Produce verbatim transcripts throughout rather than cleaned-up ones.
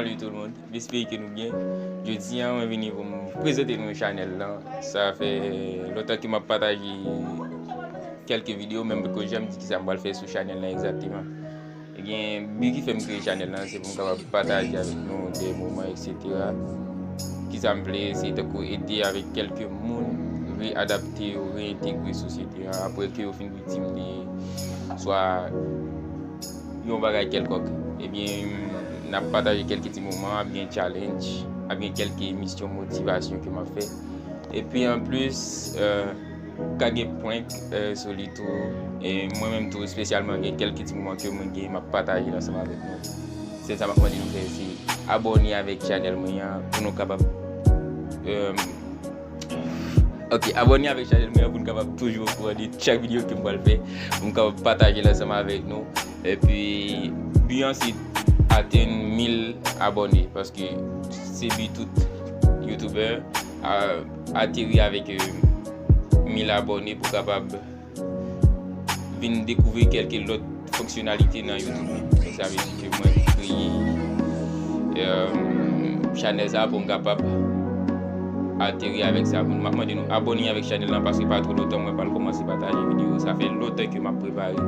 Salut tout le monde, m espere ke nou byen. Jodi a, mwen vini pou m prezante nou chanèl lan. Sa fè lontan ke m ap pataje kèlke videyo, men m poko janm di kisa m pral fè sou chanèl lan egzakteman. Ebyen, bi ki fè m kreye chanèl lan, se pou m kapab pataje avèk nou de moman, et cetera. Kisa m vle, se tankou ede avèk kèlke moun reyadapte yo, reyentegre sosyete a, apre ke yo fin viktim de swa yon bagay kèlkòk. Ebyen, n ap pataje kèlke ti moman, ap gen challenge, ap gen kèlke emisyon motivasyon ke m ap fè. Epi anplis, euh, ka gen prank, euh, sou li tou. E mwen menm tou, espesyalman, gen kèlke ti moman ke mwen gen, m ap pataje l ansanm avèk nou. Sèl sa m ap mande nou fè, se abòne avèk chanèl mwen an pou nou kapab, euh, ok, abòne avèk chanèl mwen an pou nou kapab toujou okouran de chak videyo ke m pral fè, pou m kapab pataje l ansanm avèk nou. Epi, bi an se atenn mil abòne, paske se bi tout youtubè, a, ateri avèk, euh, mil abòne pou kapab vin dekouvri kèlke lòt fonksyonalite nan YouTube. Sa vle di ke mwen kreye, euh, chanèl sa pou m kapab ateri avèk sa. M ap mande nou abòne avèk chanèl lan, paske pa twò lontan mwen pral kòmanse pataje videyo. Sa fè lontan ke m ap prepare.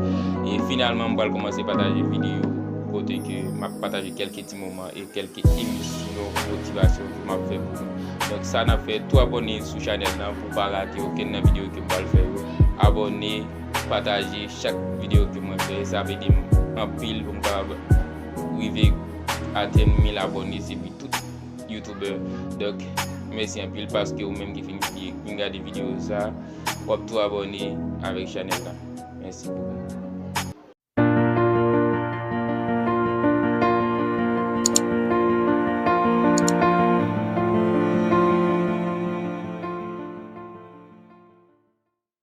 E finalman, m pral kòmanse pataje videyo kote ke m ap pataje kèlke ti moman e kèlke emisyon motivasyon ke m ap fè pou nou. Donk, sa n ap fè, tou abòne sou chanèl lan pou pa rate okenn nan videyo ke m pral fè yo. Abòne, pataje chak videyo ke mwen fè. Sa ap ede m anpil pou m kapab rive atenn mil abòne, se bi tout youtubè. Donk, mèsi anpil paske ou menm ki fin, ki fin gade videyo sa, w ap tou abòne avèk chanèl la. Mèsi bokou.